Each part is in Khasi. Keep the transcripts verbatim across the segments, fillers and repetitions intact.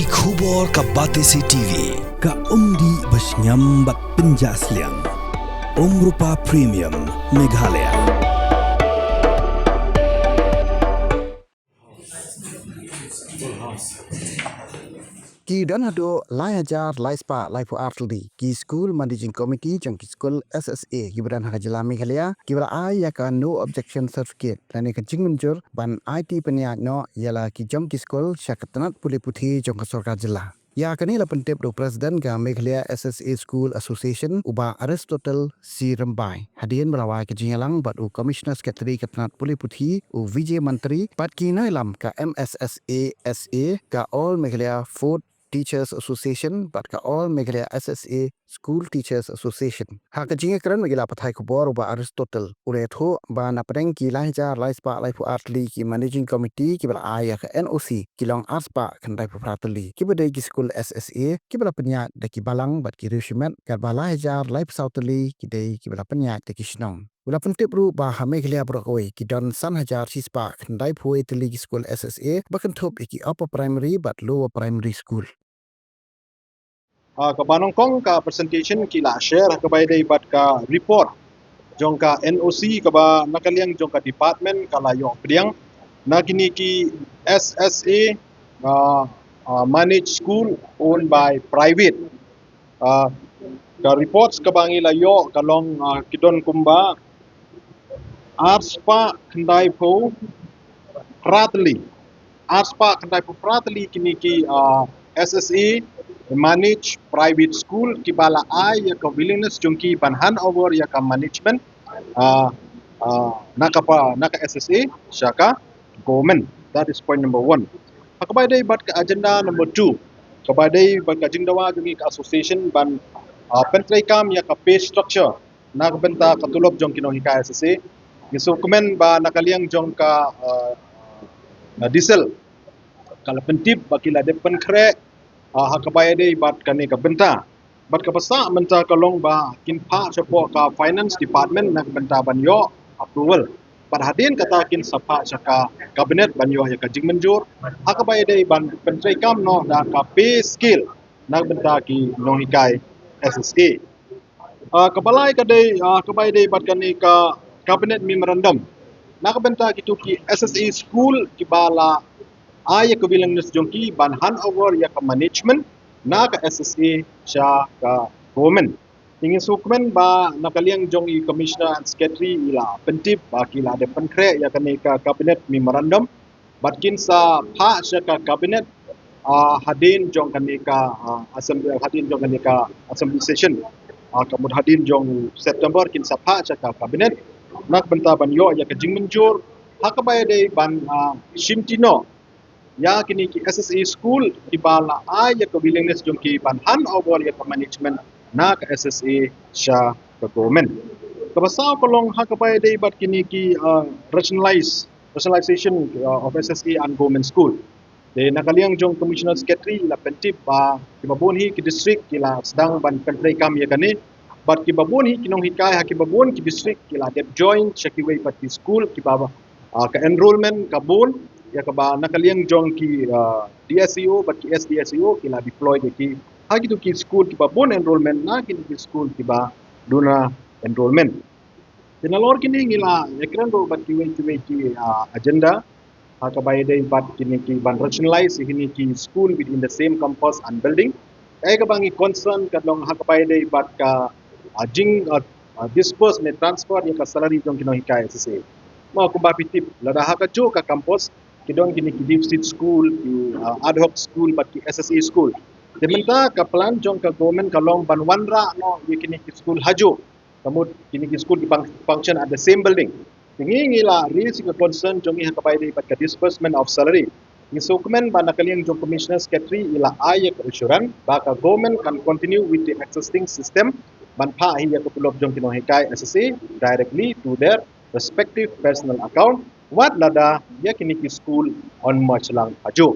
Khubor ka Batesi T V, ka umdih ba shngiam bad pynjah sliang. Umrupa Premium, Meghalaya. Ki don haduh lai hajar lai spah laiphew ar tylli ki school managing committee jong ki school S S A kiba don ha ka jylla Meghalaya, kiba la ai ïa ka no objection certificate lane ka jingmynjur ban aiti pynïaid noh ïa la ki jong ki school sha ka tnat pule puthi jong ka sorkar jylla. Ïa kane la pyntip da u President ka Meghalaya S S A School Association, u Bah Aristotle C Rymbai, hadien ba la wai ka jingïalang bad u Commissioner Secretary ka tnat pule puthi, u Vijay Mantri, bad ki nongïalam ka M S S A S A, ka All Meghalaya Fourth Teachers Association bad ka All Meghalaya S S A School Teachers Association. Ha ka jingïakren bad ki lad pathai khubor, u Bah Aristotle u la ïathuh ba na pdeng ki lai hajar lai spah laiphew ar tylli ki managing committee kiba la ai ïa ka N O C, ki long ar spah khyndaiphew phra tylli kiba dei ki school S S A kiba la pynïaid da ki balang bad ki riew shimet, katba lai hajar laiphew saw tylli ki dei kiba la pynïaid da ki shnong. U la pyntip ruh ba ha Meghalaya baroh kawei ki don san hajar shi spah khyndaiphew wei tylli ki school S S A ba kynthup ïa ki upper primary bad lower primary school. Ah, kaba nyngkong ka presentation ki la share ha kaba ïadei bad ka report jong ka N O C kaba na ka liang jong ka department ka la ïoh pdiang na kine ki S S A, ah, ah, managed school owned by private. Ah, ka reports kaba ngi la ïoh ka long, ah, ki don kumba ar spah khyndaiphew phra tylli. Ar spah khyndaiphew phra tylli kine ki, ah, S S A managed private school kiba la ai ïa ka willingness jong ki ban hand over ïa ka management, ah, ah, na ka pa, na ka S S A sha ka government. That is point number one. Ha kaba ïadei bad ka agenda number two, kaba ïadei bad ka jingdawa jong ngi ka association ban, ah, pyntreikam ïa ka pay structure na ka bynta ka tulop jong ki nonghikai S S A. Ngi sngewkmen ba na ka liang jong ka, ah, ah, D C L ka la pyntip ba ki la dep pynkhreh, ah, ha kaba ïadei bad kane ka bynta. Bad kaba sah mynta ka long ba kin phah shapoh ka finance department na ka bynta ban ïoh approval. Bad hadien kata kin sa phah sha ka cabinet ban ïoh ïa ka jingmynjur ha kaba ïadei ban pyntreikam noh da ka pay scale na ka bynta ki nonghikai S S A. Ah, kaba lai ka dei, ah, kaba ïadei bad kane ka cabinet memorandum na ka bynta kito ki S S A school kiba la ai ïa ka willingness jong ki ban hand over ïa ka management na ka S S A sha ka government. Ngi sngewkmen ba na ka liang jong i Commissioner and Secretary i la pyntip ba ki la dep pynkhreh ïa kane ka cabinet memorandum bad kin sa phah sha ka cabinet, ah, hadien jong kane ka, ah, assembly, hadien jong kane ka assembly session. Ah, ka mut hadien jong September kin sa phah sha ka cabinet na ka bynta ban ïoh ïa ka jingmynjur ha kaba ïadei ban, ah, shimti noh ïa kine ki S S A school kiba la ai ïa ka willingness jong ki ban hand over ïa ka management na ka S S A sha ka government. Kaba saw ka long ha kaba ïadei bad kine ki, ah, rationalize, rationalization, ah, of S S A and government school. Te na ka liang jong Commissioner Secretary i la pyntip ba kiba bun hi ki district ki la sdang ban pyntreikam ïa kane. Bad kiba bun hi ki nonghikai ha kiba bun ki district ki la dep join sha kiwei pat ki school kiba, ah, ka enrollment ka bun, ïa kaba na ka liang jong ki, ah, D S E O bad ki S D S E O ki la deploy ïa ki ha kito ki school kiba bun enrollment na kito ki school kiba duna enrollment. Te nalor kine ngi la ïakren ruh bad kiwei kiwei ki, ah, agenda ha kaba ïadei bad kine ki ban rationalize ïa kine ki school within the same campus and building. Kaei kaba ngi concern ka long ha kaba ïadei bad ka, ah, jing, ah, ah, disperse ne transfer ïa ka salary jong ki nonghikai S S A. Mo kumba phi tip lada ha kajuh ka campus ki don kine ki deficit school, ki, ah, ad hoc school bad ki S S A school. Te mynta ka plan jong ka government ka long ban wanrah noh ïa kine ki school hajuh. Ka mut kine ki school ki pang-, function at the same building. Te ngi ngi la raise ïa ka concern jong ngi ha kaba ïadei bad ka disbursement of salary. Ngi sngewkmen ba na ka liang jong Commissioner Secretary i la ai ïa ka assurance ba ka government kan continue with the existing system ban phah hi ïa ka tulop jong ki nonghikai S S A directly to their respective personal account. Wat lada ïa kine ki school yn mashlang hajuh.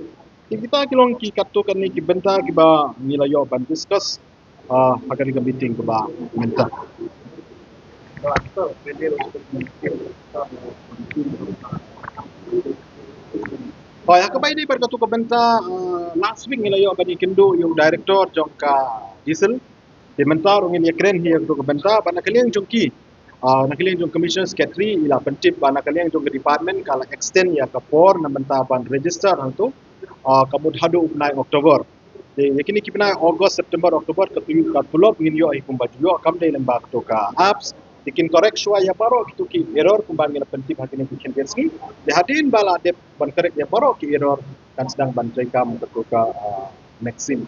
Te kita ki long ki katto katne ki bynta kiba ngi la ïoh ban discuss, ah, ha kane ka meeting kaba mynta. Hooid, ha kaba ïadei bad katto ka bynta, ah, Last week ngi la ïoh ban ïakynduh ïa u director jong ka DSIL. Te mynta ruh ngin ïakren hi ïa ka bynta ba na ka liang jong ki, ah, na ka liang jong Commissioner Secretary i la pyntip ba na ka liang jong ka department ka la extend ïa ka por na bynta ban register hangto, ah, ka mut haduh u bnai October. Te ïa kine ki bnai August, September, October ka tu ka tulop ngin ïoh hi kumba ju ïoh kam dei lyngba kato ka apps. Te kin correct shuwa ïa baroh kito ki error kumba ngi la pyntip ha kine ki khyndiat sngi. Te hadien ba la dep ban correct ïa baroh ki error kan sdang ban treikam kato ka, ah, next sim.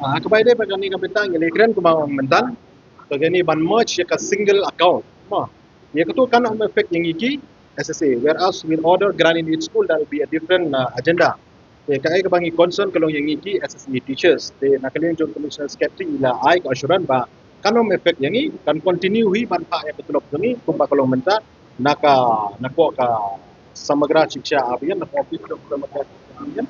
Ah, ka bai dei ba kane ka bynta ngi la ïakren kumba ong mynta. Ka kane ban merge ïa ka single account. Ma, ïa kato kan ym affect ïa ngi ki SSA, whereas with order grant in each school, that will be a different, uh, agenda. Te kaei kaba ngi concern ka long ïa ngi ki SSA teachers. Te na ka liang jong Commissioner Secretary i la ai ka assurance ba kan ym affect ïa ngi, kan continue hi ban phah ïa ka tulop jong ngi kumba ka long mynta na ka, na ka Samagra Shiksha Abhiyan, na ka office jong Samagra Shiksha Abhiyan.